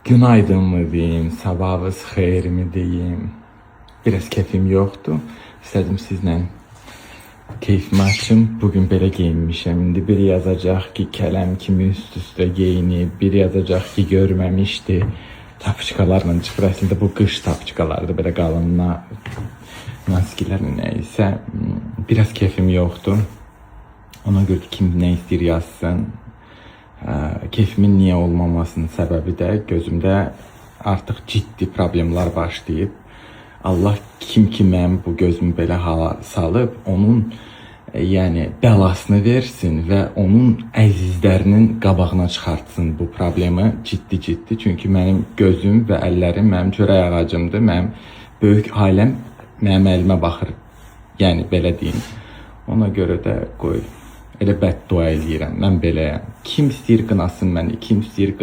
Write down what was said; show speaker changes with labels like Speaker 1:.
Speaker 1: Günaydın mı deyim, sabahınız xeyir mi deyim. Biraz kefim yoxdur. İstədim sizlə keyfimi açım. Bugün belə geyinmişəm. İndi biri yazacaq ki, kələm kimi üst-üstə geyinib, biri yazacaq ki, görməmişdi. Tapışqalarla çıxır. Əslində bu qış tapışqalarıdır, belə qalın naskilər nə isə. Biraz kefim yoxdur. Ona görə kim nə istəyir yazsın. Kefimin niyə olmamasının səbəbi də gözümdə artıq ciddi problemlər başlayıb. Allah kim ki mənim bu gözümü belə hala salıb, onun yəni bəlasını versin və onun əzizlərinin qabağına çıxartsın bu problemi ciddi-ciddi. Çünki mənim gözüm və əllərim mənim çörək ağacımdır. Mənim böyük ailəm mənim əlimə baxır. Yəni belə deyim. Ona görə də qoy elə bəddua eləyirəm. Mən beləyəm. Kim istəyir qınasın məni, kim istəyir